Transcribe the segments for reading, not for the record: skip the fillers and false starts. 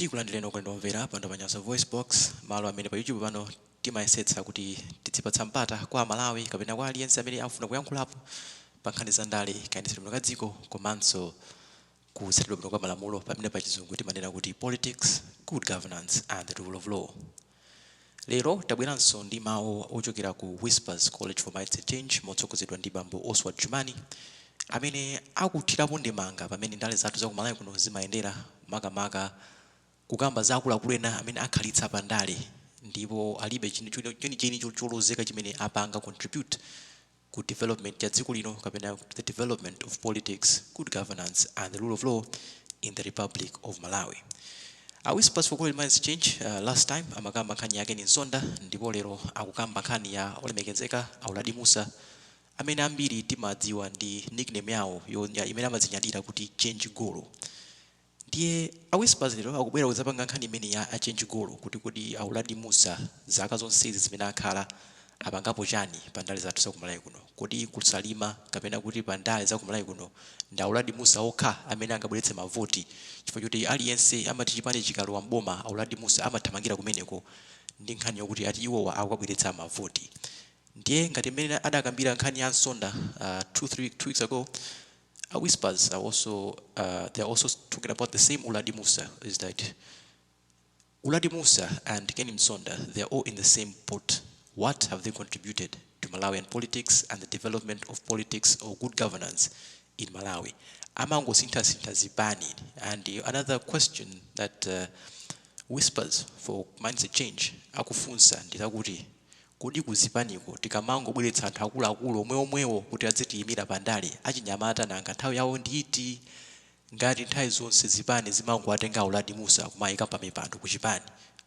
Tikulandireni okondedwa omvera pano pa Nyasa Voice Box, malo amene pa YouTube pano timayesetsa kuti tidzipatsa mpata kwa Amalawi kapena kwa aliyense amene akufuna kuyankhulapo pa nkhani za ndale, kayendetsedwe bwino ka dziko komanso kutsatidwa bwino kwa malamulo, pamene pa Chizungu timanena kuti politics, good governance and the rule of law. Lero tabweranso ndi mawu ochokera ku Whispers College for Mindset Change motsogozedwa ndi bambo Oswald Jumani, amene akuthirapo ndemanga pamene ndale zathu za ku Malawi kuno zimayendera, makamaka kukamba za akuluakulu ena amene akhalitsa pa ndale ndipo alibe chenicheni cholozeka chimene apanga contribute ku development ya dziko lino kapena to the development of politics, good governance and the rule of law in the Republic of Malawi. A Whispers for College Mindset Change last time amakamba nkhani ya Ken Msonda, ndipo lero akukamba nkhani ya olemekezeka a Uladi Mussa, amene ambiri timadziwa ndi nickname yawo imene amadzinyadira kuti Change Golo. Ndiye a Whispers lero akubwera kudzapanga nkhani imene ya a Change Golo, kuti kodi a Uladi Mussa zaka zonsezi zimene akhala apangapo chani pa ndale zathu za ku Malawi kuno? Kodi ku Salima kapena kuti pa ndale za ku Malawi kuno ndi a Uladi Mussa okha amene angabweretse mavoti, chifukwa choti aliyense amati chipani chikalowa mboma, a Uladi Mussa amathamangira kumeneko ndi nkhani yokuti ati iwowa akukabweretsa mavoti? Ndiye ngati mmene adakambira nkhani ya Msonda 2 weeks ago, Whispers are also they are also talking about the same Uladi Mussa, is that Uladi Mussa and Ken Msonda, they are all in the same pot. What have they contributed to Malawian politics and the development of politics or good governance in Malawi? Amangosinthasintha zipani. And another question that Whispers for Mindset Change akufunsa ndilakuti, kodi kuzipaniko tikamangobweretsa anthu akuluakulu omweomwewo kuti adzitiyimira pandale, achinyamata nanga nthawi yawo nditi? Ngati nthawi zonse zipani zimangowatenga Uladi Mussa kumayika pa mipando ku chipani,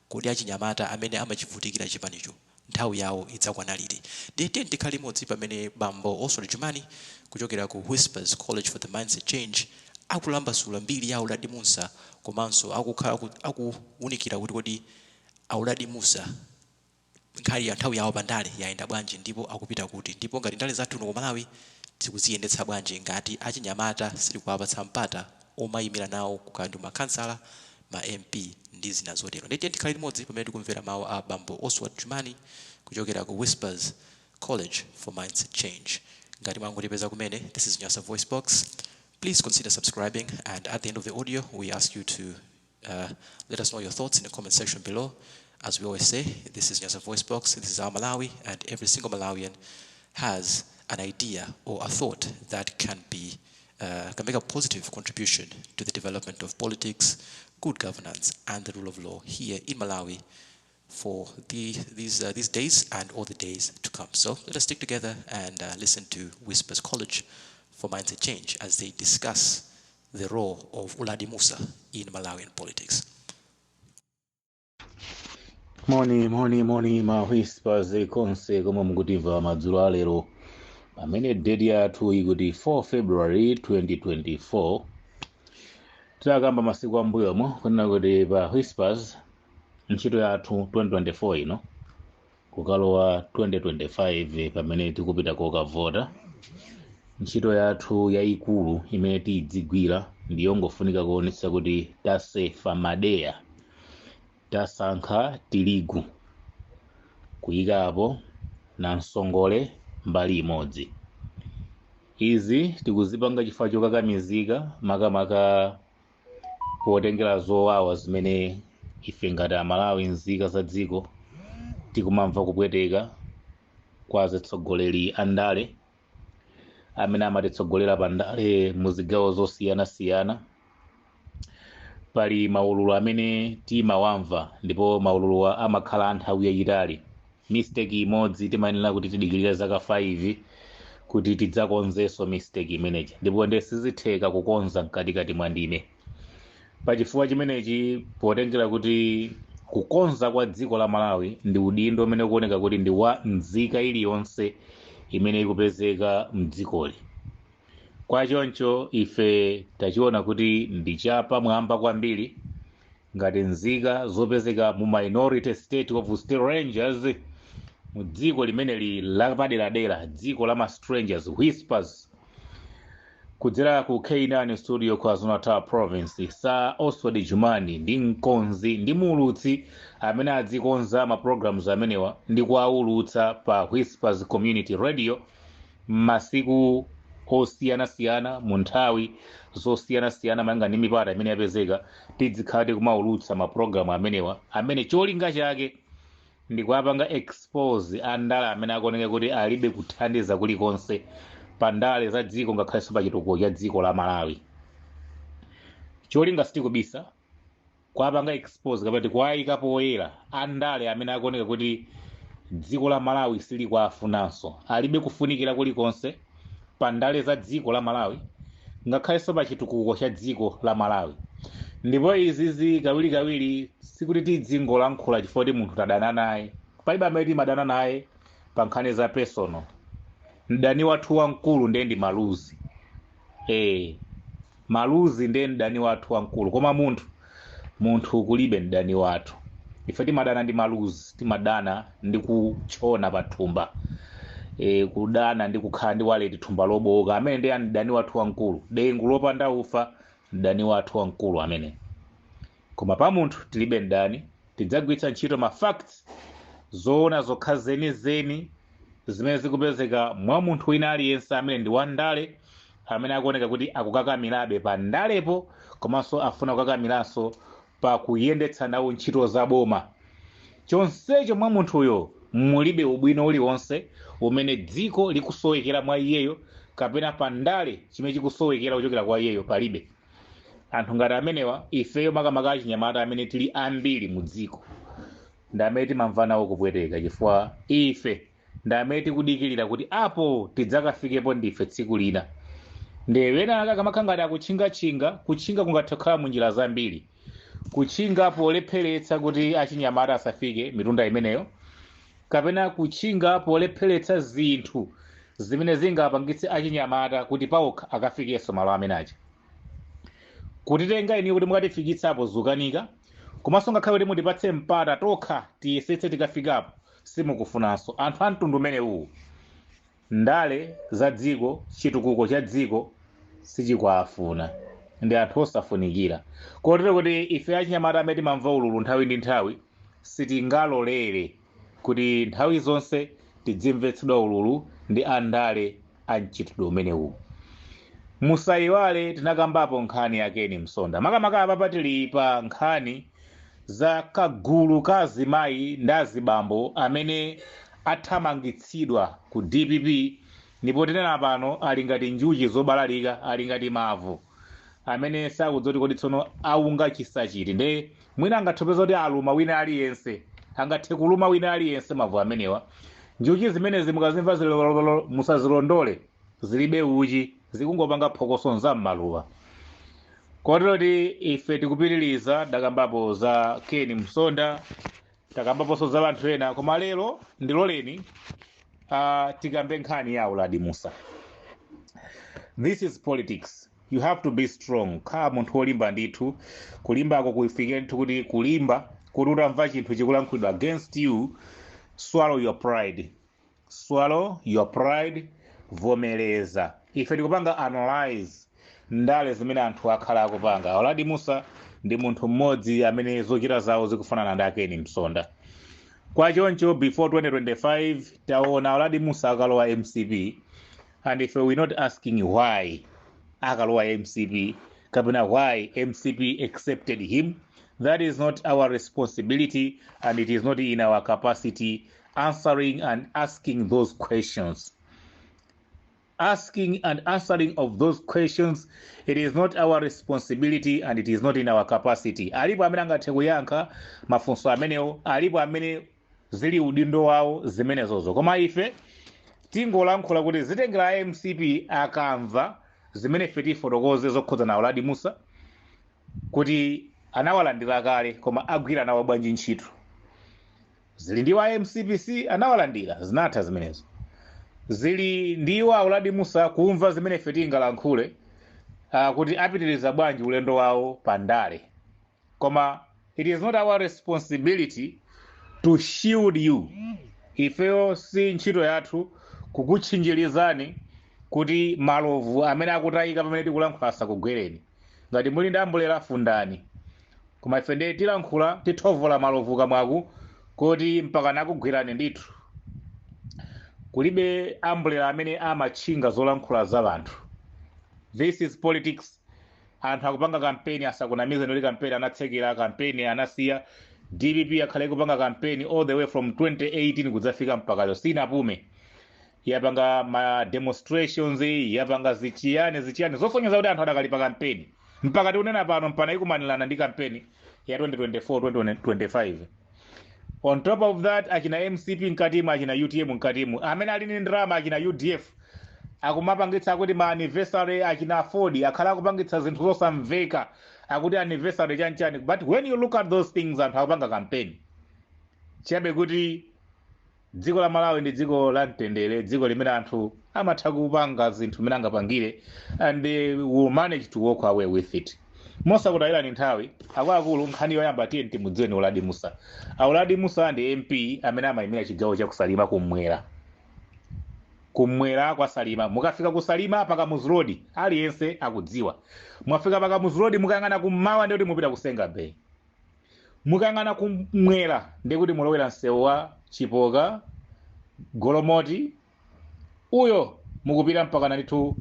kodi achinyamata amene amachivutikira chipanicho nthawi yawo idzakwana liti? Ndiye tiye tikhale limodzi pamene bambo Oswald Jumani kuchokera ku Whispers College for the Mindset Change akulambasula mbiri ya Uladi Mussa, komanso akukhala akuwunikira kuti kodi Auladi Mussa nkhani ya nthawi yawo pandale yayenda bwanji, ndipo akupita kuti, ndipo ngati ndale zathu kuno ku Malawi tikuziyendetsa bwanji ngati achinyamata sitikuwapatsa mpata omayimira nawo kukhala makhansala, ma MP ndi zina zotero? Ndiye tikhale limodzi pamene tikumvera mawu a bambo Oswald Jumani kuchokera ku Whispers College for Mindset Change. Ngati mwangotipeza kumene, this is Nyasa Voice Box. Please consider subscribing, and at the end of the audio we ask you to let us know your thoughts in the comment section below. As we always say, this is Nyasa Voice Box. This is our Malawi, and every single Malawian has an idea or a thought that can make a positive contribution to the development of politics, good governance, and the rule of law here in Malawi for these days and all the days to come. So let us stick together and listen to Whispers College for Mindset Change as they discuss the role of Uladi Mussa in Malawian politics. Moni, moni, moni ma Whispers konse komwe mukutimva madzulo alero, pamene date yathu ikuti 4 February 2024. Tidakamba masiku ambuyomo kunena kuti pa Whispers ntchito yathu 2024 ino kukalowa 2025, pamene tikupita kokavota, ntchito yathu yayikulu imene tidzigwira ndiyongofunika kuonetsa kuti tasefa madeya, tasankha tirigu kuyikapo na msongole mbali imodzi. Izi tikuzipanga chifukwa chokakamizika, makamaka potengera zowawa zimene ife ngati Amalawi, nzika za dziko, tikumamva kupweteka kwa atsogoleri a ndale amene amatitsogolera pa ndale mu zigawo zosiyanasiyana. Pali maululu amene timawamva, ndipo maululuwa amakhala a nthawi yayitali. Mistake imodzi timayenera kuti tidikirire zaka 5 kuti tidzakonzenso mistake imeneyi, ndipo nde sizitheka kukonza mkatikati mwa ndime. Pachifukwa chimenechi, potengera kuti kukonza kwa dziko la Malawi ndi udindo umene ukuoneka kuti ndi wa nzika iliyonse imene ikupezeka mdzikoli, kwa choncho ife tachiona kuti ndi chapamwamba kwambiri ngati nzika zopezeka mu minority state of strangers, mu dziko limeneli lapaderadera, dziko la ma strangers, Whispers. Kudzera ku K9 Studio, KwaZulu-Natal Province. Sir Oswald Jumani ndi mkonzi ndi muulutsi amene adzikonza ma programs amenewa ndi kuwaulutsa pa Whispers Community Radio masiku osiyanasiyana, mu nthawi zosiyanasiyana, malinga ndi mipata imene yapezeka. Tidzikhala tikumaulutsa mapulogalamu amenewa amene cholinga chake ndi kuwapanga expose andale amene akuoneka kuti alibe kuthandiza kulikonse pa ndale za dziko, ngakhalenso pa chitukuko cha dziko la Malawi. Cholinga, sitikubisa, kuwapanga expose kapena kuwayika poyera andale amene akuoneka kuti dziko la Malawi silikuwafunanso, alibe kufunikira kulikonse pa ndale za dziko la Malawi, ngakhalenso pa chitukuko cha dziko la Malawi. Ndipo izizi kawirikawiri sikuti tidzingolankhula chifukwa kuti munthu tadana naye. Palibe amene timadana naye pa nkhani za personal. Mdani wathu wamkulu ndiye ndi maluzi. Maluzi ndiye mdani wathu wamkulu, koma munthu kulibe mdani wathu. Ife timadana ndi maluzi, timadana ndi kuchona pa thumba, kudana ndi kukhala ndi wallet, thumba lobowoka. Amene ndiye mdani wathu wamkulu, dengu lopanda ufa, mdani wathu wamkulu amene. Koma pa munthu tilibe mdani. Tidzagwiritsa ntchito ma facts, zoona zokha zenizeni zimene zikupezeka mwa munthu wina aliyense amene ndi wandale, amene akuoneka kuti akukakamirabe pa ndalepo, komanso afuna kukakamiranso pa kuyendetsa nawo ntchito za boma, chonsecho mwa munthuyo mulibe ubwino uliwonse umene dziko likusowekera mwa iyeyo, kapena pa ndale chimene chikusowekera kuchokera kwa iyeyo palibe. Anthu ngati amenewa, ifeyo makamaka achinyamata amene tili ambiri mu dziko, ndi amene timamva nawo kupweteka, chifukwa ife ndi amene tikudikirira kuti apo tidzakafikepo ndife tsiku lina. Ndiye wena akamakhala ngati akutchingatchinga, kutchinga kungathe kukhala mu njira zambiri: kutchinga polepheretsa kuti achinyamata asafike mitunda imeneyo, kapena kutchinga polepheretsa zinthu zimene zingapangitse achinyamata kuti pawokha akafikenso malo amenachi. Kutitenga iniyo kuti mukatifikitsapo zukanika, komanso ngakhale kuti mutipatse mpata tokha tiyesetse tikafikapo, simukufunanso. Anthu a mtundu umenewu, ndale za dziko, chitukuko cha dziko sichikuafuna, ndi anthu osafunikira. Kotero kuti ife achinyamata amene timamva ululu nthawi ndi nthawi, sitingalolere kuti nthawi zonse tidzimvetsedwa ululu ndi andale a mchitidwe umenewu. Musayiwale tinakambapo nkhani ya Ken Msonda. Makamaka apa tili pa nkhani za kagulu ka azimayi ndi azibambo amene athamangitsidwa ku DPP, ndipo tinena pano ali ngati njuchi zobalalika, ali ngati mavu amene sakudziwa kuti kodi tsono aunga chisachiti. Nde mwina angathe kupeza kuti aluma wina aliyense, angathe kuluma wina aliyense mavu amenewa. Njuchi zimenezi mukazimva zilololo, musazilondole, zilibe uchi, zikungopanga phokoso zam'maluwa. Kotero kuti ife tikupitiriza. Takambapo za Ken Msonda, takambaponso za anthu ena, koma lero ndiloleni tikambe nkhani ya Uladi Musa. This is politics. You have to be strong. Khala munthu wolimba ndithu. Kulimbako kufikire ndithu kuti kulimba kuti utamva chinthu chikulankhulidwa against you, swallow your pride, swallow your pride, vomereza. Ife tikupanga analyze ndale zimene anthu akhala akupanga. Uladi Musa ndi munthu mmodzi amene zochita zawo zikufanana ndi a Ken Msonda. Kwa choncho before 2025 taona Uladi Musa akalowa MCP, and if we not asking why akalowa MCP kapena why MCP accepted him, that is not our responsibility and it is not in our capacity answering and asking those questions. Asking and answering of those questions, it is not our responsibility and it is not in our capacity. Alipo amene angathe kuyankha mafunso amenewo, alipo amene zili udindo wawo zimenezozo, koma ife tingolankhula kuti zitengera MCP akamva zimene ife tifotokoze zokhudzana Uladi Musa, kuti anawalandira kale, koma agwira nawo bwanji ntchito, zili ndi wa MCPC. Anawalandira, zinatha zimenezo. Zili ndi wa Uladi Musa kumva zimene ife tingalankhule, kuti apitiriza bwanji ulendo wawo pa ndale. Koma it is not our responsibility to shield you. Ifeyo si ntchito yathu kukutchinjirizani. Kuti malovu amene akutayika pamene tikulankhula asakugwereni. Ngati muli ndi ambulera, fundani, koma ife ndiye tilankhula, tithovola malovu kamwaku kuti mpaka nakugwerani ndithu. Kulibe ambulera amene amatchinga zolankhula za anthu. This is politics. Anthu akupanga kampeni, asakunamize kuti kampeni anatsekera, kampeni anasiya. DPP akhale kupanga kampeni all the way from 2018 kudzafika mpaka lero, sinapume. Yapanga ma demonstrations, yapanga zichiyani zichiyani, zosonyeza kuti anthu adakali pa kampeni mpaka tikunena pano, mpana ikumanirana ndi kampeni ya 2024 2025. On top of that, achina MCP mkatimu, achina UTM mkatimu, amene ali ndi ndalama, achina UDF akumapangitsa kuti ma anniversary, achina Ford akhala akupangitsa zinthu zosamveka, akuti anniversary chanchani. But when you look at those things, anthu akupanga campaign chabe kuti dziko la Malawi ndi dziko la mtendere, dziko limene anthu amatha kupanga zinthu mmene angapangire and they will manage to walk away with it. Mosakutayirani nthawi, akuluakulu, nkhani yoyamba, tiye timudziweni Uladi Musa. Auladi Musa ndi MP amene amayimira chigawo cha kuSalima kumwera, kumwera kwa Salima. Mukafika ku Salima pa Kamuzu Road, aliyense akudziwa, mwafika pa Kamuzu Road, mukayang'ana kummawa ndikuti mupita ku Senga Bay, mukayang'ana kumwera ndikuti mulowera msewu wa Chipoka Golomoti uyo, mukupita mpaka ndithu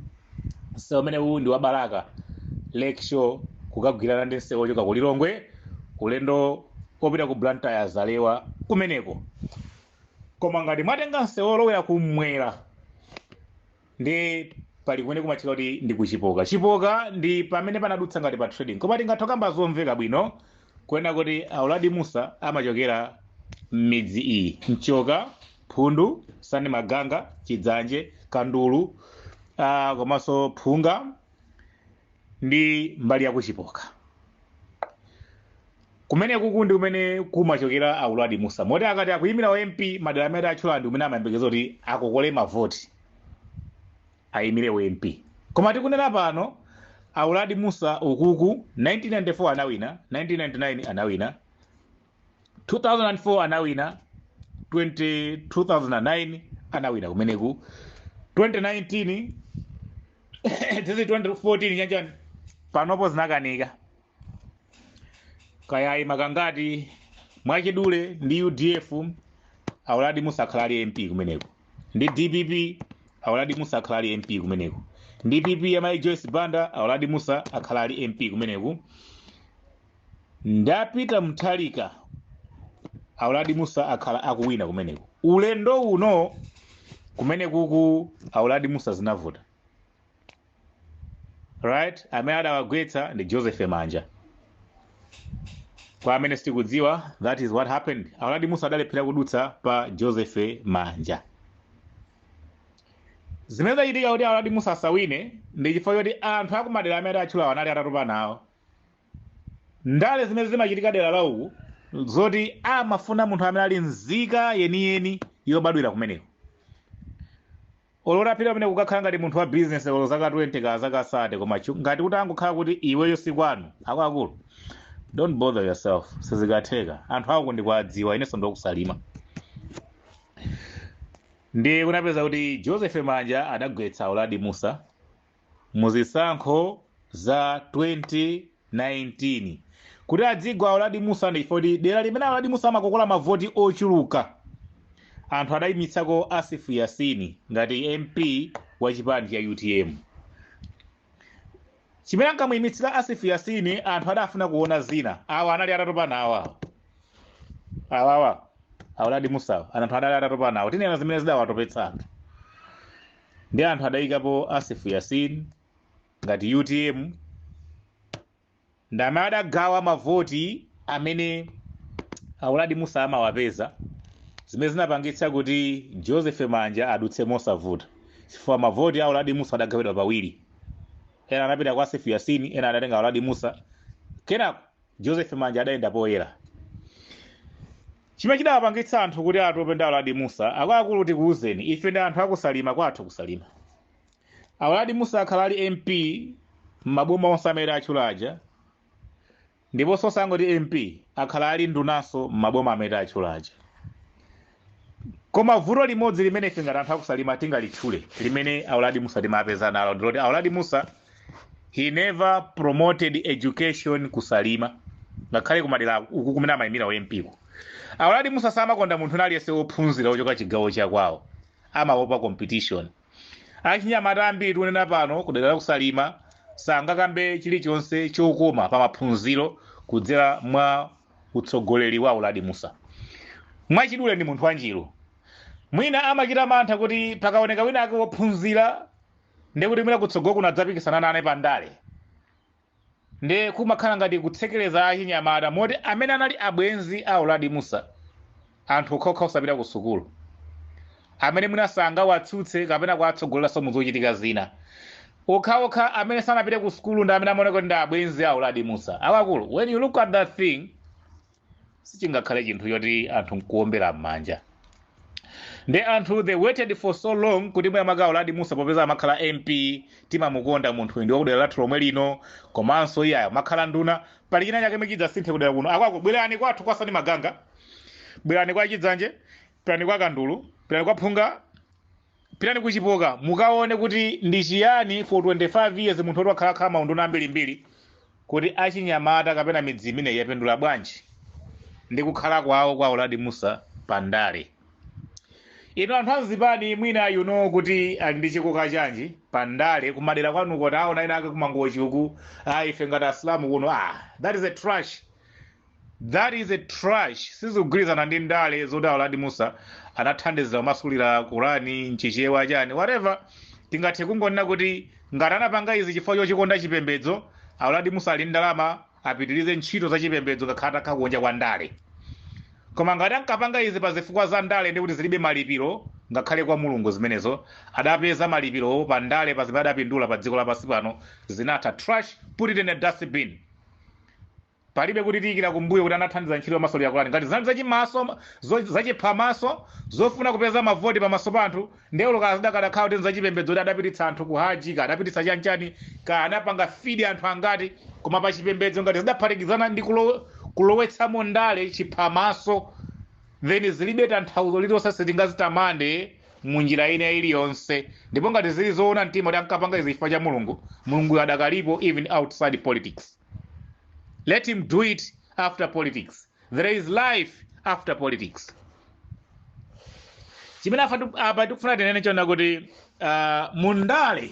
msewu umene uwu ndi wa Balaka Lake Shore, kukagwirana ndi msewu wochoka ku Lilongwe ulendo opita ku Blantyre, Zalewa kumeneko. Koma ngati mwatenga msewu olowera kumwera, ndi pali kumene kumatchika kuti ndi kuChipoka. Chipoka ndi pamene panadutsa ngati pa trading. Koma tingathe zomveka bwino kuena kuti Auladi Musa amachokera m'midzi iyi: Mchoka, Phundu, Sani Maganga, Chidzanje, Kandulu, komanso Phunga ndi mbali ya kuChipoka. Kumene kuku ndi kumene kumachokera Auladi Musa, moti akati akuyimira wa MP, madera amene atchula ndi kumene amayembekeza kuti akokole mavoti, ayimire wa MP. Koma tikunena pano, Auladi Musa ukuku 1994 anawina, 1999 anawina, 2004 anawina, 20 2009 anawina kumeneku, 2019 tizi 2014 chanchani, panopo zinakanika kayayi makangati. Mwachidule, ndi UDF Auladi Musa akhala ali MP kumeneko, ndi DPP Auladi Musa akhala ali MP kumeneko, ndi PP ya Mai Joyce Banda Auladi Musa akhala ali MP kumeneku, ndapita Mutharika Auladi Musa akhala akuwina kumeneko. Ulendo uno kumenekuku Auladi Musa zinavuta, right? Amene adawagwetsa ndi Joseph Manja. Kwa amene sitikudziwa, that is what happened. Auladi Musa adalephera kudutsa pa Joseph Manja. Zimene zachitika kuti Auladi Musa asawine ndi chifukwa choti anthu akumadera amene atchula anali atatopa nawo ndale zimene zimachitika dera lauku, zoti amafuna munthu amene ali nzika yeniyeni yobadwira kumeneko. Olotapita pamene kukakhala ngati munthu wa business olo zaka 20 ka zaka 30, koma ngati kuti angokhala kuti iweyo sikwanu, akuluakulu, don't bother yourself, sizikatheka. Anthu ako ndikuwadziwa, inenso ndokuSalima. Ndi kunapeza kuti Joseph Manja adagwetsa Auladi Musa muzisankho za 2019. Kuti adzigwa Auladi Musa ndi chifukwa kuti dera limene Auladi Musa amakokola mavoti ochuluka, anthu adayimitsako Asifu Yasini ngati MP wa chipani cha UTM. Chimene ankamuyimitsira Asifu Yasini, anthu adafuna kuona zina. Awa anali atatopa nawo, awa awawa Auladi Musawa, anthu adali atatopa nawo. Tinena zimene zidawatopetsa anthu. Ndi anthu adayikapo Asifu Yasini ngati UTM, ndamene adagawa mavoti amene Auladi Musa amawapeza, zimene zinapangitsa kuti Joseph Manja adutse mosavuta, chifukwa mavoti a Auladi Musa adagawidwa pawiri: ena anapita kwa Asifu Yasini, ena adatenga Auladi Musa. Kenako Joseph Manja adayenda poyera. Chimene chidawapangitsa anthu kuti atope ndi Auladi Musa, akuluakulu, tikuwuzeni, ife ndi anthu akuSalima, kwathu kuSalima Auladi Musa akhala ali MP m'maboma onse amene atchula aja, ndiponso sangoti MP, akhala ali ndunanso m'maboma amene atchula aja. Koma vuto limodzi limene ife ngati anthu akusalima tingalitchule, limene Auladi Musa timapeza nalo, ndiloti Auladi Musa, he never promoted education kusalima, ngakhale kumadera uku kumene amayimira MP ku. Auladi Musa samakonda munthu aliyense wophunzira wochoka chigawo chakwawo, amaopa competition. Achinyamata ambiri tikunena pano kudera la kusalima sangakambe chilichonse chokoma pa maphunziro kudzera mwa utsogoleri wa Auladi Musa. Mwachidule, ndi munthu wanjiru. Mwina amachita mantha kuti pakaoneka wina ake wophunzira, ndekuti mwina kutsogolo kuno adzapikisana nane pandale. Nde kumakhala ngati kutsekereza achinyamata, moti amene anali abwenzi a Auladi Musa, anthu okhaokha osapita ku sukulu, amene mwina sangawatsutse kapena kuwatsogoleranso muzochitika zina, okhaokha amene sanapite ku sukulu ndi amene amaoneka kuti ndi abwenzi a Auladi Musa. Akuluakulu, when you look at that thing, sichingakhale chinthu choti anthu nkuombera m'manja. Ndi anthu, they waited for so long kuti mwina mwake Auladi Musa, popeza amakhala MP, timamukonda munthu, ndi wakudera lathu lomwe lino, komanso iye amakhala nduna, pali china chake chidzasinthe kudera kuno. Akwako, bwerani kwathu kwasani maganga, bwerani kwa Chidzanje, pitani kwa Kandulu, pitani kwa Phunga, pitani kuchipoka, mukaone kuti ndi chiyani for 25 years munthu woti wakhalakhala maunduna ambirimbiri, kuti achinyamata kapena midzi imeneyi yapindula bwanji ndi kukhala kwawo kwa Auladi Musa pandale. Inu anthu anzipani, mwina you know kuti ali ndi chikoka chanji pandale kumadera kwanuko. Taona ena ake kumangochi uku, ah, ife ngati Asilamu kuno, ah, that is a trash, that is a trash. Sizikugwirizana ndi ndale zoti Auladi Musa anathandizira kumasulira Kurani mchichewa chani, whatever. Tingathe kungonena kuti ngati anapanga izi chifukwa chochikonda chipembedzo, Auladi Musa ali ndalama, apitirize ntchito za chipembedzo ngakhale atakhala kunja kwa ndale. Koma ngati ankapanga izi pa zifukwa za ndale, ndi kuti zilibe malipiro ngakhale kwa Mulungu. Zimenezo adapeza malipiro pa ndale, pa zimene adapindula pa dziko lapansi pano, zinatha. Trash, put it in a dustbin. Palibe kuti tiyikira kumbuyo kuti anathandiza ntchito yomasulira Kurani. Ngati zinali zachimaso, zachiphamaso, zofuna kupeza mavoti pamaso pa anthu, ndeulo kazidakadakhala kuti nzachipembedzo, kuti adapititsa anthu ku haji, ka adapititsa chanchani, ka anapanga feed anthu angati. Koma pa chipembedzo, ngati zidaphatikizana ndi kulowetsamo ndale, chiphamaso, then zilibe tanthauzo lililonse, sitingazitamande munjira ina iliyonse. Ndipo ngati zili zoona mtima kuti ankapanga izi chifukwa cha Mulungu, Mulungu adakalipo even outside politics. Let him do it after politics. There is life after politics. Chimene apa tikufuna tinene chona kuti mundale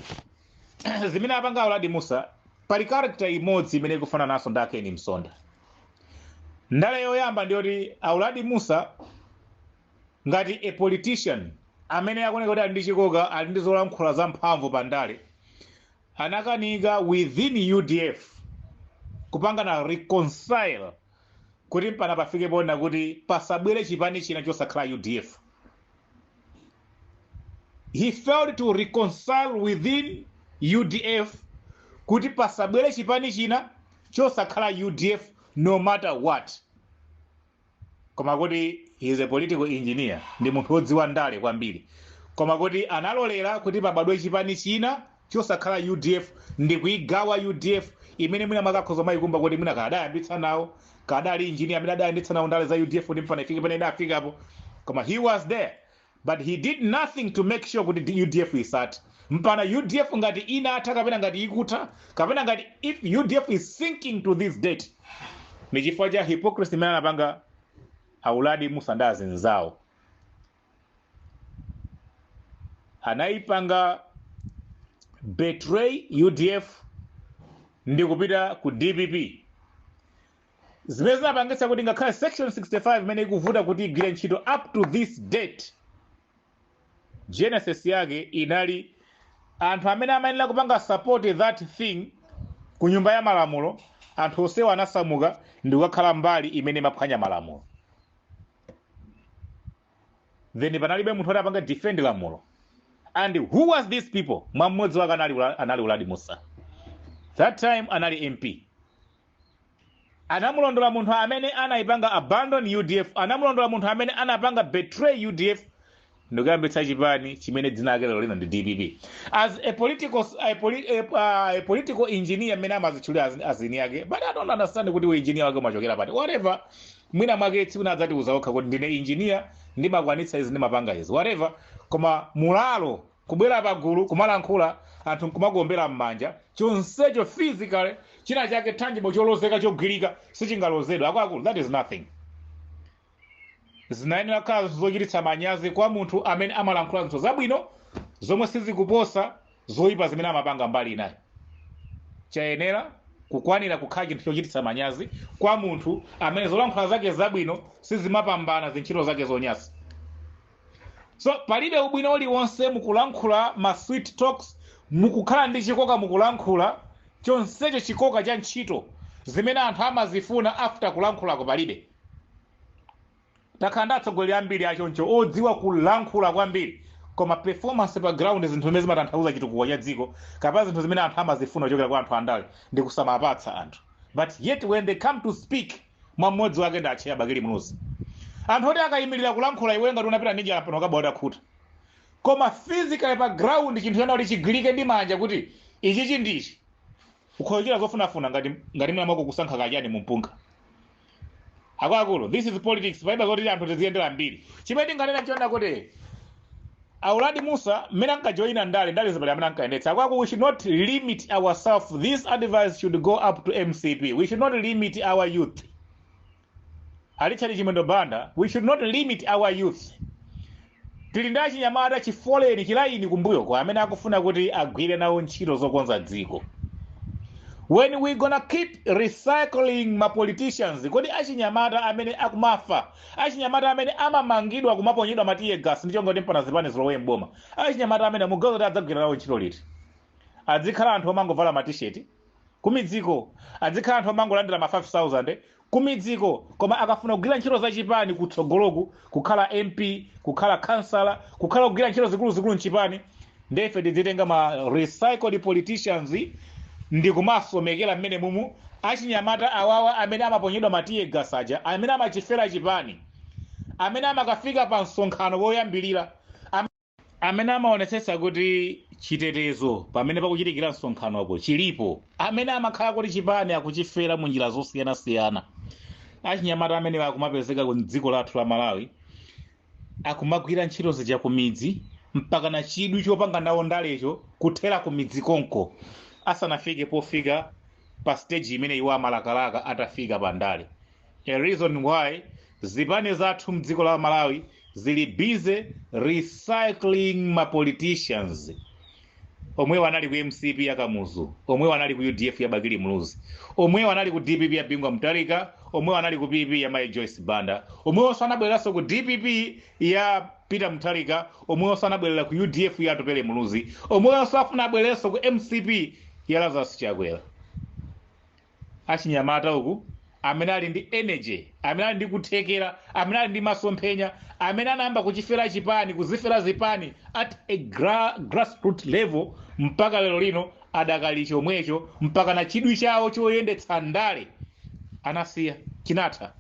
zimene apanga Auladi Musa, pali character imodzi imene ikufana naso ndi Akeni Msonda. Ndale yoyamba ndiyoti Auladi Musa, ngati a politician amene akuoneka kuti ali ndi chikoka, ali ndi zolankhula zamphamvu pa ndale, anakanika within UDF kupangana reconcile kuti mpana pafike pona kuti pasabwere chipani china chosakhala UDF. He failed to reconcile within UDF kuti pasabwere chipani china chosakhala UDF no matter what. Koma kuti he is a political engineer, ndi munthu wodziwa ndale kwambiri, koma kuti analolera kuti pabadwe chipani china chosakhala UDF ndi kuigawa UDF, imene mwina mwakakhoza mayikumba kuti mwina kadayambitsa nawo, kadali engineer amene adayambitsa nawo ndale za UDF ndi mpana ifike pamene idafikapo. Koma he was there, but he did nothing to make sure kuti UDF isathe. Mpana UDF ngati inatha, kapena ngati ikutha, kapena ngati if UDF is sinking to this date, ni chifukwa cha hypocrisy imene anapanga Auladi Musa ndi azinzawo. Anayipanga betray UDF ndi kupita ku DPP, zimene zinapangitsa kuti ngakhale section 65 imene ikuvuta kuti igwire ntchito up to this date, genesis yake inali anthu amene amayenera kupanga support that thing ku Nyumba ya Malamulo, anthu onsewa anasamuka ndi kukakhala mbali imene imaphwanya malamulo. Then panalibe munthu oti apange defend lamulo. And who was these people? Mwa mmodzi wake anali Uladi Musa. That time anali MP. Anamulondola munthu amene anayipanga abandon UDF, anamulondola munthu amene anapanga betray UDF ndikuyambitsa chipani chimene dzina lake lero lino ndi DPP. As a political engineer amene amazitchulira azini yake, but I don't understand kuti engineer wake umachokera pati, whatever. Mwina mwake tsiku adzatiuza okha kuti ndine engineer, ndimakwanitsa izi, ndimapanga izi, whatever. Koma mulalo kubwera pagulu kumalankhula, anthu nkumakuombera m'manja, chonsecho physically china chake tangible, cholozeka, chogwirika sichingalozedwa, akuluakulu, that is nothing. Zinayenera kukhala zinthu zochititsa manyazi kwa munthu amene amalankhula zinthu zabwino zomwe sizikuposa zoyipa zimene amapanga mbali inayi. Chayenera kukwanira kukhala chinthu chochititsa manyazi kwa munthu amene zolankhula zake zabwino sizimapambana zintchito zake zonyasa. So palibe ubwino uliwonse mukulankhula ma sweet talks, mukukhala ndi chikoka mukulankhula, chonsecho chikoka cha ntchito zimene anthu amazifuna after kulankhulako palibe. Takhala ndi atsogoleri ambiri achoncho, odziwa kulankhula kwambiri, koma performance pa ground, zinthu zimene zimatanthauza chitukuko cha dziko kapena zinthu zimene anthu amazifuna kuchokera kwa anthu andale, ndi kusamapatsa anthu. But yet when they come to speak, mwa mmodzi wake ndi Atcheya Bakili Muluzi, anthu oti akayimirira kulankhula, iwe ngati unapita ndi njala pano ukabwa utakhuta. Koma physically pa ground, chinthu chana kuti chigwirike ndi manja kuti ichichi ndichi, ukhoyokera zofunafuna ngati mwina mwako kusankha kachani mumpunga. Akuluakulu, this is politics. Palibe zoti anthu tiziyendera mbiri. Chimene tinganena nchiona kuti Auladi Musa mmene ankajoyina ndale, ndale zipali amene ankayendetsa. Akuluakulu, we should not limit ourselves. This advice should go up to MCP. We should not limit our youth. A Richard Chimwendo Banda, we should not limit our youth. Tili ndi achinyamata chifoleni chilaini kumbuyo kwa amene akufuna kuti agwire nawo ntchito zokonza dziko. When we gonna keep recycling ma politicians, kodi achinyamata amene akumafa, achinyamata amene amamangidwa, kumaponyedwa ma tear gas ndi chonga kuti mpana zipani zilowe mboma, achinyamata amene mugawo kuti adzagwira nawo ntchito liti? Adzikhala anthu omangovala ma T-shirt kumidziko, adzikhala anthu omangolandira ma 5000 kumidziko, koma akafuna kugwira ntchito zachipani kutsogoloku, kukhala MP, kukhala kansala, kukhala kugwira ntchito zikuluzikulu mchipani, ndefe tidzitenga ma recycled politicians ndi kumasomekera mmene mumu. Achinyamata awawa amene amaponyedwa ma tear gas aja, amene amachifera chipani, amene amakafika pa msonkhano woyambilira, amene amaonetsetsa kuti chitetezo pamene pakuchitikira msonkhanopo chilipo, amene amakhala kuti chipani akuchifera mu njira zosiyanasiyana, achinyamata amene akumapezeka ku dziko lathu la Malawi, akumagwira ntchito zija ku midzi, mpaka na chidwi chopanga nawo ndalecho kuthera ku midzi konko, asanafike pofika pa stage imene iwo amalakalaka atafika pa ndale. A reason why zipani zathu mdziko la Malawi zili busy recycling ma politicians omwewo anali ku MCP ya Kamuzu, omwewo anali ku UDF ya Bakili Muluzi, omwewo anali ku DPP ya Bingu Mutharika, omwewo anali ku PP ya Mai Joyce Banda, omwewonso anabwereranso ku DPP ya Peter Mutharika, omwewonso anabwerera ku UDF ya Atupele Muluzi, omwewonso afuna abwererenso ku MCP ya Lazarus Chakwera. Achinyamata uku amene ali ndi energy, amene ali ndi kuthekera, amene ali ndi masomphenya, amene anayamba kuchifera chipani, kuzifera zipani at a grassroot level, mpaka lero lino adakali chomwecho, mpaka na chidwi chawo choyendetsa ndale anasiya, chinatha.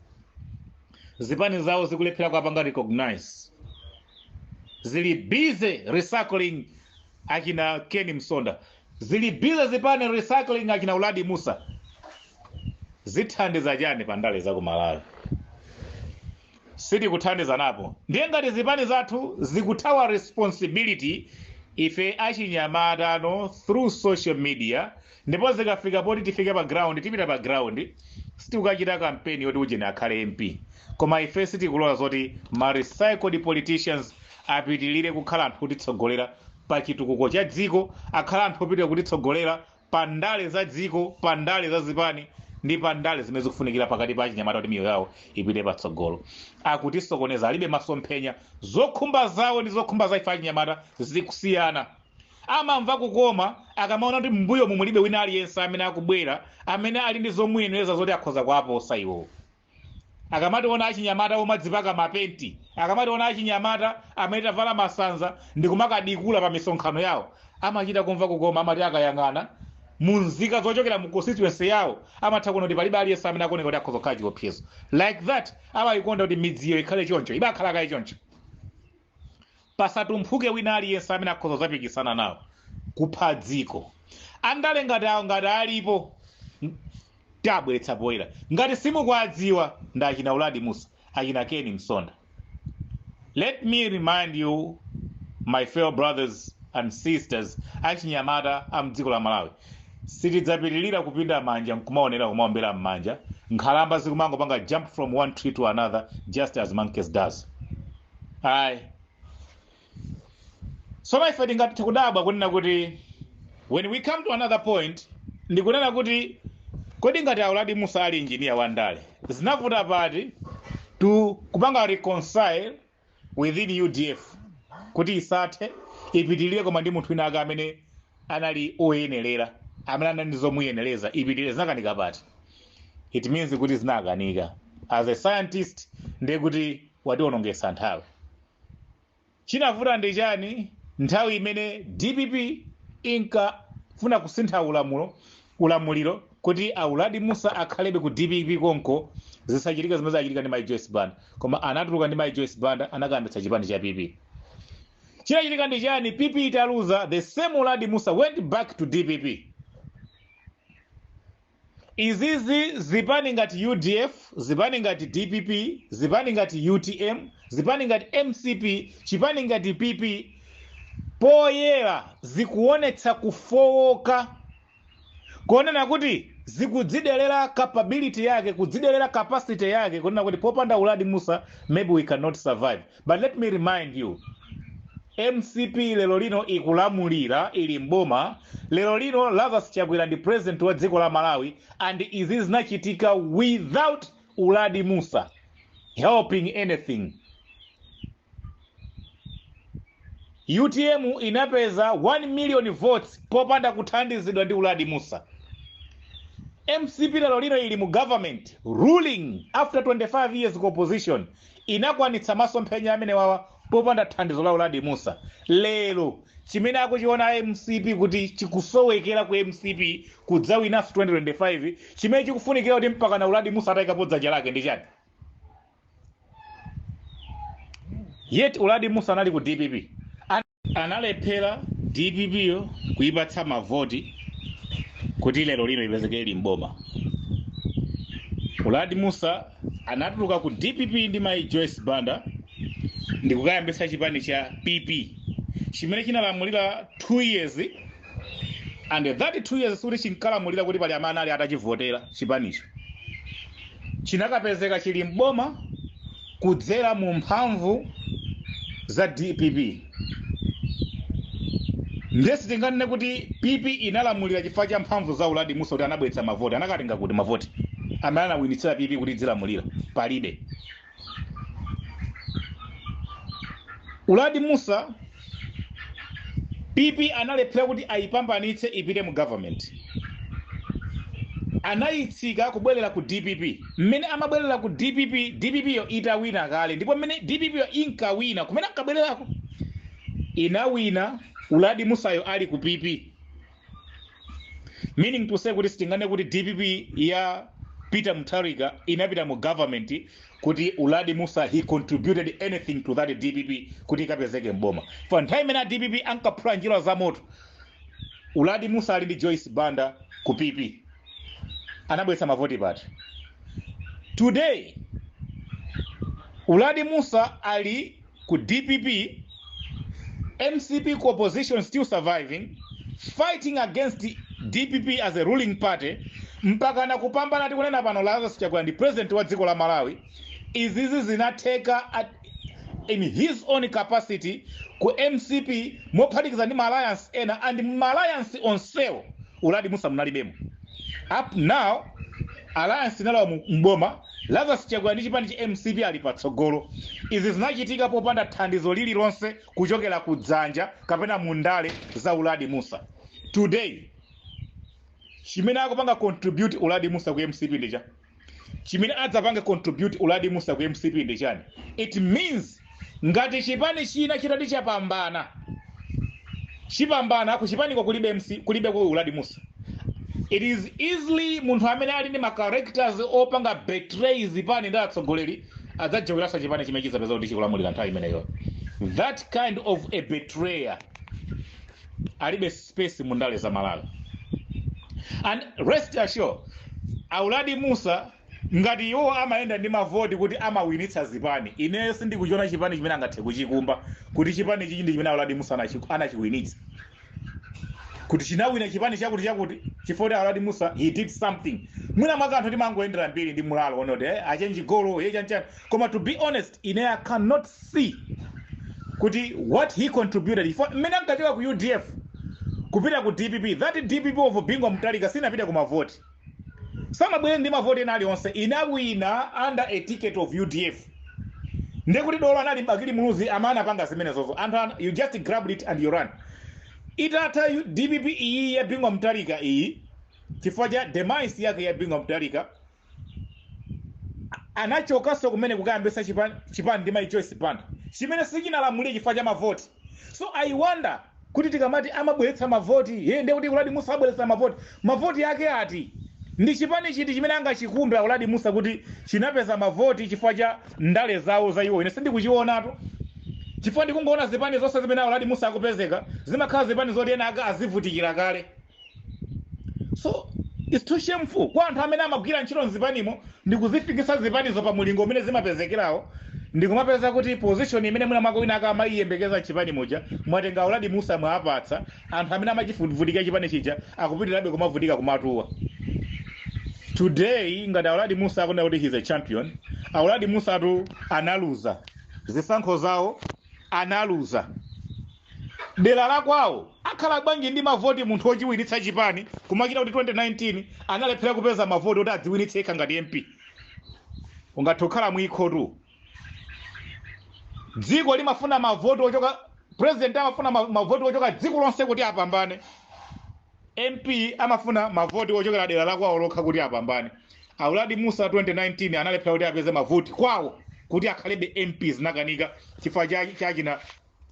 Zipani zawo zikulephera kuapanga recognize, zili busy recycling achina Ken Msonda, zili busy zipani recycling achina Uladi Musa. Zithandiza chani pa ndale za ku Malawi? Sitikuthandiza napo. Ndiye ngati zipani zathu zikuthawa responsibility, ife achinyamatano through social media, ndipo zikafika poti tifike pa ground, tipita pa ground. Sitikukachita kampeni yoti ujeni akhale MP, koma ife sitikulola zoti ma recycled politicians apitilire kukhala anthu otitsogolera pa chitukuko cha dziko, akhala anthu opitirira kutitsogolera pa ndale za dziko, pa ndale za zipani ndi pa ndale zimene zikufunikira pakati pa achinyamata kuti miyoyo yawo ipite patsogolo. Akutisokoneza, alibe masomphenya. Zokhumba zawo ndi zokhumba za ife achinyamata zikusiyana. Amamva kukoma akamaona kuti mbuyo mulibe wina aliyense amene akubwera amene ali ndi zomuyenereza zoti akhoza kuwaposa iwowo. Akamationa achinyamata omadzipaka mapenti, akamationa achinyamata amene tavala masanza ndi kumakadikula pa misonkhano yawo, amachita kumva kukoma. Amati akayang'ana munzika zochokera mu constituency yawo, amatha kuona kuti palibe aliyense amene akuoneka kuti akhoza kukhala chiopsezo like that. Amayikonda kuti midziyo ikhale choncho, ibakhala kaye choncho, pasatumphuke wina aliyense amene akhoza zapikisana nawo. Kupha dziko. Andale ngati awo, ngati alipo Tabweretsa poyera. Ngati simukuwadziwa, ndi achina Uladi Musa, achina Ken Msonda. Let me remind you, my fellow brothers and sisters, achinyamata a mdziko la Malawi, sitidzapitirira kupinda manja nkumaonera, kumaombera m'manja nkhalamba zikumangopanga jump from one tree to another just as monkeys does. Ayi. Sono ife tingathe kudabwa kunena kuti when we come to another point, ndikunena kuti kodi ngati a Uladi Musa ali engineer wa ndale, zinavuta pati to kupanga reconcile within UDF kuti isathe, ipitirire, koma ndi munthu wina ake amene anali oyenerera, amene anali ndi zomuyenereza, ipitirire? Zinakanika pati? It means kuti zinakanika. As a scientist, ndiye kuti watiwonongesa nthawi. Chinavuta ndi chani nthawi imene DPP inkafuna kusintha ulamuliro kuti a Uladi Musa akhalebe ku DPP konko, zisachitika zimene zachitika ndi Mai Joyce Banda, koma anatuluka ndi Mai Joyce Banda, anakayambitsa chipani cha PP? Chinachitika ndi chani PP italuza? The same Uladi Musa went back to DPP. Izizi zipani ngati UDF, zipani ngati DPP, zipani ngati UTM, zipani ngati MCP, chipani ngati PP, poyera zikuonetsa kufowoka, kuonena kuti zikudzidelera capability yake, kudzidelera capacity yake, kunena kuti popanda Uladi Musa maybe we cannot survive. But let me remind you, MCP lero lino ikulamulira, ili mboma lero lino. Lazarus Chakwera ndi president wa dziko la Malawi, and izi zinachitika without Uladi Musa helping anything. UTM inapeza 1 million votes popanda kuthandizidwa ndi Uladi Musa. MCP lero lino ili mu government ruling after 25 years ku opposition, inakwanitsa masomphenya amene wawa popanda thandizo la Uladi Musa. Lero chimene akuchiona MCP kuti chikusowekera ku MCP kudzawinanso 2025, chimene chikufunikira kuti mpaka na Uladi Musa atayikapo dzanja lake ndi chani? Yet Uladi Musa anali ku DPP. Analephera DPP yo kuipatsa mavoti kuti lero lino ipezeke ili mboma. Uladi Musa anatuluka ku DPP ndi Mai Joyce Banda ndikukayambitsa chipani cha PP chimene chinalamulira 2 years, and that 2 years sikuti chinkalamulira kuti pali amene ali atachivotera chipanicho. Chinakapezeka chili mboma kudzera mu mphamvu za DPP. Ndiye sitinganene kuti PP inalamulira chifukwa cha mphamvu za Uladi Musa kuti anabweretsa mavoti. Anakatenga kuti mavoti amene anawinitsira PP kuti idzilamulira? Palibe. Uladi Musa, PP analephera kuti ayipambanitse ipite mu government, anayitsika kubwerera ku DPP. Mmene amabwerera ku DPP, DPP yo itawina kale, ndipo mmene DPP yo inkawina, kumene ankabwererako, inawina Uladi Musayo ali ku PP, meaning to say kuti sitinganene kuti DPP ya Peter Mutharika inapita mu government kuti Uladi Musa, he contributed anything to that DPP kuti ikapezeke mboma. For nthawi imene a DPP ankaphula njira za moto, Uladi Musa ali ndi Joyce Banda ku PP, anabweretsa mavoti pati? Today Uladi Musa ali ku DPP, MCP ku opposition, still surviving, fighting against DPP as a ruling party, mpaka nakupambana. Tikunena pano Lazarus Chakwera ndi president wa dziko la Malawi. Izizi zinatheka in his own capacity ku MCP mophatikiza ndi ma alliance ena, and ma alliance onsewo Uladi Musa munalibemo. Up now alliance inalowa mu mboma, Lazarus Chakwera ndi chipani cha MCP ali patsogolo. Izi zinachitika popanda thandizo lililonse kuchokera ku dzanja kapena mu ndale za Uladi Musa. Today chimene akupanga contribute Uladi Musa ku MCP ndi cha chimene adzapanga contribute Uladi Musa ku MCP ndi chani? It means ngati chipani china chitati chapambana, chipambana kuchipaniko kulibe MC, kulibe ku Uladi Musa. It is easily munthu amene ali ndi ma characters opanga betray zipani ndi atsogoleri adzajoweranso chipani chimene chizapeza kuti chikulamulira nthawi imeneyo. That kind of a betrayer alibe space mu ndale za Malawi. And rest assured, Auladi Musa, ngati iwo amayenda ndi mavoti kuti amawinitsa zipani, ineyo sindikuchiona chipani chimene angathe kuchikumba kuti chipani chichi ndi chimene Auladi Musa anachiwinitsa, kuti chinawina chipani chakuti chakuti chifukwa kuti Auladi Musa, he did something. Mwina mwake anthu timangoyendera mbiri ndi mulalo onoti achenji golo ye chanchani, koma to be honest, ine I cannot see kuti what he contributed. Chifukwa mmene ankachoka ku UDF kupita ku DPP, that DPP of Bingu Mutharika sinapita ku mavoti, samabwere ndi mavoti ena aliwonse, inawina under a ticket of UDF. Ndekuti dolo anali Bakili Muluzi amene anapanga zimenezozo. Anthu you just grabbed it and you run. Itatha DPP iyi ya Bingu Mutharika iyi, chifukwa cha demise yake ya Bingu Mutharika, anachokanso kumene kukayambisa chipani ndi Mai Joyce Banda chimene sichinalamulire chifukwa cha mavoti. So I wonder kuti tikamati amabweretsa mavoti ye, ndiye kuti Uladi Musa abweretsa mavoti, mavoti ake ati? Ndi chipani chiti chimene angachikumbe Auladi Musa kuti chinapeza mavoti chifukwa cha ndale zawo za iwo? Ine sindikuchionatu, chifukwa ndikungoona zipani zonse zimene Auladi Musa akupezeka zimakhala zipani zoti ena aka azivutikira kale. So it's too shameful kwa anthu amene amagwira ntchito mzipanimo ndikuzifikisa zipanizo pa mulingo umene zimapezekerawo, ndikumapeza kuti position imene mwina mwako wina aka amayiyembekeza chipani muja, mwatenga Auladi Musa mwapatsa. Anthu amene amachivutikira chipani chija akupitirabe kumavutika, kumatuwa. Today ngati Auladi Musa akunena kuti he's a champion, Auladi Musa atu analuza zisankho zawo, analuza dera la kwawo. Akhala bwanji ndi mavoti munthu wochiwinitsa chipani, kumachita kuti 2019 analephera kupeza mavoti oti adziwinitse yekha ngati MP? Ungathe kukhala mwikhotu. Dziko limafuna mavoti ochoka, president amafuna mavoti ochoka dziko lonse kuti apambane, MP amafuna mavoti ochokera dera la kwawo lokha kuti apambane. Auladi Musa 2019 analephera kuti apeze mavoti kwawo kuti akhalebe MP, zinakanika chifukwa chachina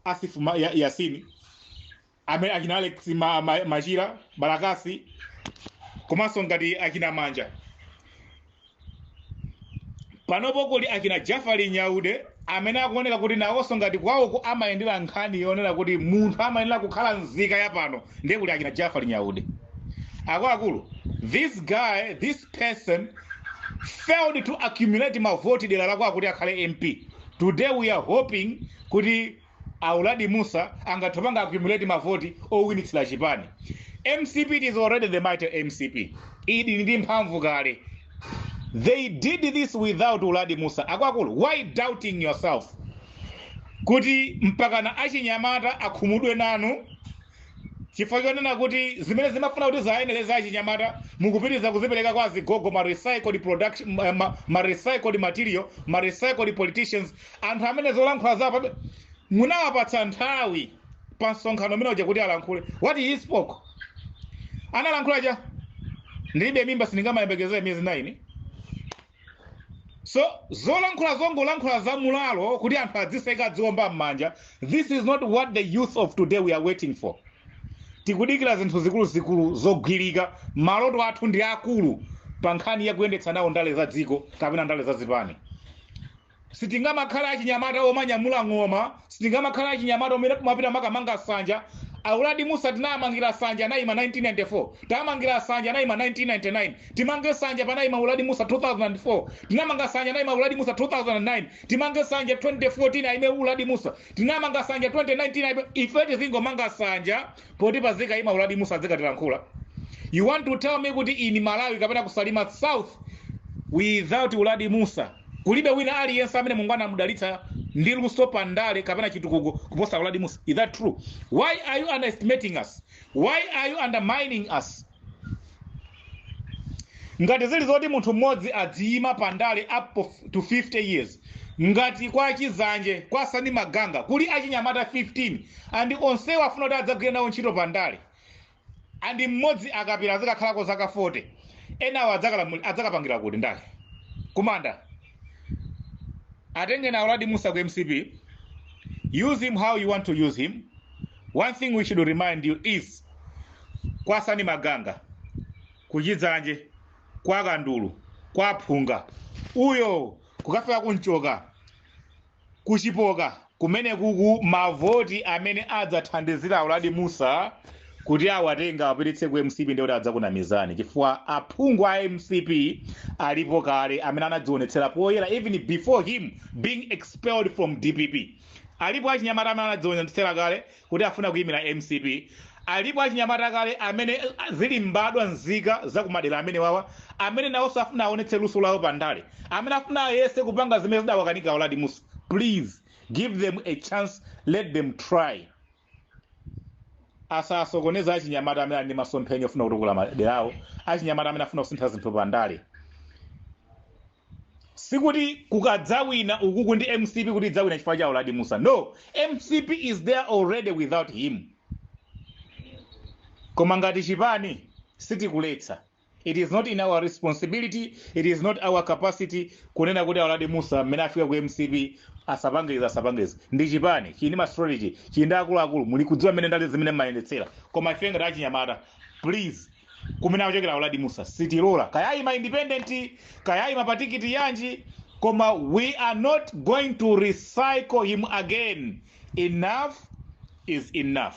Asifu Yasini, amene achina Alex Machira Balakasi, komanso ngati achina Manja. Panopo kuli achina Jafari Nyaude amene akuoneka kuti nawonso ngati kwawoko amayendera nkhani yonena kuti munthu amayenera kukhala nzika ya pano, ndiye kuli achina Jafari Nyaude. Akuluakulu, this guy, this person failed to accumulate mavoti dera lako kuti akhale MP. Today we are hoping kuti Auladi Musa angathopanga accumulate mavoti owinitsira chipani. MCP is already the mighty MCP, ili ndi mphamvu kale. They did this without Uladi Musa. Akuluakulu, why doubting yourself kuti mpakana achinyamata akhumudwe nanu chifukwa chonena kuti zimene zimafuna kuti zayenereza achinyamata mukupitiriza kuzipereka kwa azigogo, ma recycled production, ma recycled material, ma recycled politicians, anthu amene zolankhula zawo munawapatsa nthawi pa msonkhano umene uja kuti alankhule? What he spoke, analankhula cha "Ndilibe mimba, sindingamayembekezere miyezi 9." So zolankhula zongolankhula za mulalo kuti anthu adziseka, adziwomba m'manja. This is not what the youth of today we are waiting for. Tikudikira zinthu zikuluzikulu zogwirika. Maloto athu ndi akulu pa nkhani ya kuyendetsa nawo ndale za dziko kapena ndale za zipani. Sitingamakhala achinyamata omanyamula ng'oma, sitingamakhala achinyamata omwe mapita makamanga sanja. Auladi Musa tinamangira sanja anayima 1994, tamangira sanja anayima 1999, timange sanja panayima Uladi Musa 2004, tinamanga sanja anayima Uladi Musa 2009, timange sanja 2014 ayime Uladi Musa, tinamanga sanja 2019 ayime. Ife tizingomanga sanja poti pazikayima Uladi Musa azikatilankhula? You want to tell me kuti in Malawi kapena kuSalima South, without Uladi Musa, kulibe wina aliyense amene Mulungu anamudalitsa ndi luso pa ndale kapena chitukuko kuposa Uladi Musa? Is that true? Why are you underestimating us? Why are you undermining us? Ngati zili zoti munthu mmodzi adziyima pa ndale up to 50 years, ngati kwa Chizanje, kwa Sani Maganga kuli achinyamata 15 and onsewo afuna kuti adzagwire nawo ntchito pa ndale, and mmodzi akapita azikakhalako zaka 40, enawo adzakapangira kuti ndale kumanda? Atenge na Uladi Musa ku MCP, use him how you want to use him. One thing we should remind you is kwa Sani Maganga, kuChidzanje, kwa Kandulu, kwa Phunga uyo, kukafika kunchoka kuchipoka kumene kuku, mavoti amene adzathandizira Uladi Musa Kuti awatenga apititse ku MCP, ndi kuti adzakunamizani, chifukwa aphungu a MCP alipo kale amene anadzionetsera poyera even before him being expelled from DPP. Alipo achinyamata amene anadzionetsera kale kuti afuna kuyimira MCP. Alipo achinyamata kale amene zili mbadwa nzika zakumadera amene wawa, amene nawonso afuna aonetse luso lawo pandale, amene afuna ayese kupanga zimene zidawakanika Uladi Musa. Please give them a chance, let them try. Asasokoneza achinyamata amene ali ndi masomphenya ofuna kutukula maderawo, achinyamata amene afuna kusintha zinthu pandale. Sikuti kukadzawina ukuku ndi MCP kuti idzawina chifukwa cha Uladi Musa. No, MCP is there already without him. Koma ngati chipani sitikuletsa. It is not in our responsibility, it is not our capacity kunena kuti Auladi Musa mmene afika ku MCP asapangezi, asapangezi. Ndi chipani chili ndi ma strategy, chili ndi akuluakulu, muli kudziwa mmene ndale zimene mmayendetsera. Koma ife ngati achinyamata, please, kumene akuchokera Auladi Musa sitilola. Kayayima independent, kayayima pa tikiti yanji, koma we are not going to recycle him again. Enough is enough.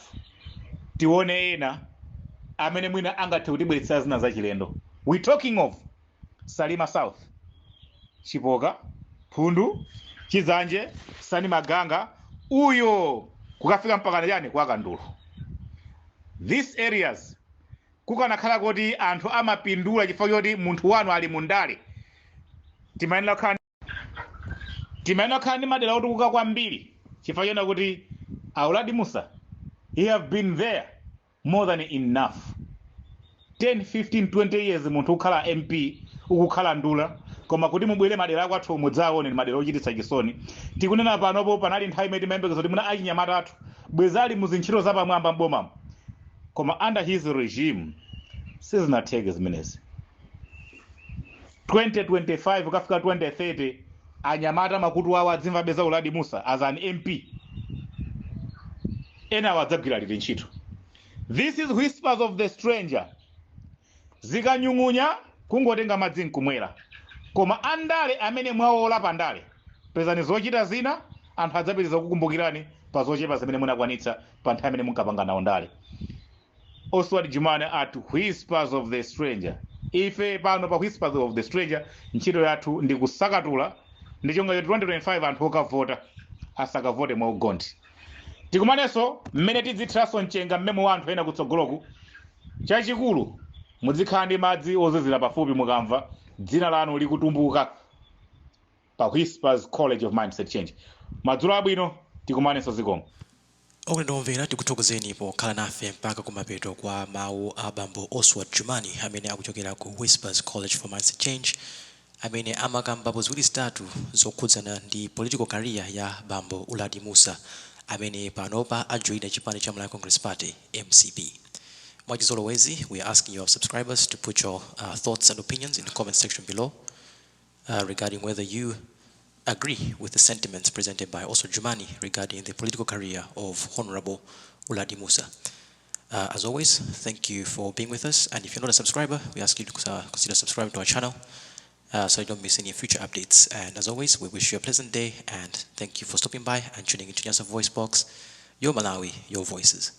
Tione ena amene mwina angathe kutibweretsera zina zachilendo. We talking of Salima South, Chipoka, Phundu, Chidzanje, Sani Maganga uyo, kukafika mpaka chani kwa Kandulo. These areas kukanakhala kuti anthu amapindula chifukwa choti munthu wanu ali mundale, timayenera kukhala ndi madera otukuka kwambiri, chifukwa chona kuti Auladi Musa, he have been there more than enough, 10, 15, 20 years munthu ukukhala MP, ukukhala nduna. Koma kuti mubwere madera akwathu mudzaone, ndi madera ochititsa chisoni. Tikunena panopo, panali nthawi imene timayembekeza kuti muna achinyamata athu bwezali muzintchito zapamwamba mbomamo, koma under his regime sizinatheke zimenezi. 2025 kukafika 2030, anyamata makutu awo adzimva beza Uladi Musa as an MP. Ena adzagwira liti ntchito? This is Whispers of the Stranger. Zikanyung'unya kungotenga madzi nkumwera. Koma andale amene mwaola pandale, pezani zochita zina. Anthu adzapitiriza kukumbukirani pa zochepa zimene munakwanitsa pa nthawi imene munkapanga nawo ndale. Oswald Jumani at Whispers of the Stranger. Ife pano pa Whispers of the Stranger ntchito yathu ndi kusakatula ndi chonga choti 2025 anthu okavota asakavote mwaugonthi. Tikumanenso mmene tidzithiranso mchenga mmene wa anthu ena kutsogoloku. Chachikulu, muzikhala ndi madzi ozizira pafupi mukamva dzina lanu likutumbuka pa Whispers College of Mindset Change. Madzulo abwino, tikumanenso, zikomo. Okondedwa omvera, tikuthokozeni pokhala nafe mpaka kumapeto kwa mawu a bambo Oswald Jumani amene akuchokera ku Whispers College for Mindset Change, amene amakambapo ziwiri zitatu zokhudzana ndi political career ya bambo Uladi Musa, amene panopa ajoyina chipani cha Malawi Congress Party, MCP. Mwachizolowezi, we are asking your subscribers to put your thoughts and opinions in the comment section below regarding whether you agree with the sentiments presented by Oswald Jumani regarding the political career of Honorable Uladi Musa. As always, thank you for being with us. And if you're not a subscriber, we ask you to consider subscribing to our channel so you don't miss any future updates. And as always, we wish you a pleasant day and thank you for stopping by and tuning into Nyasa Voice Box, your Malawi, your voices.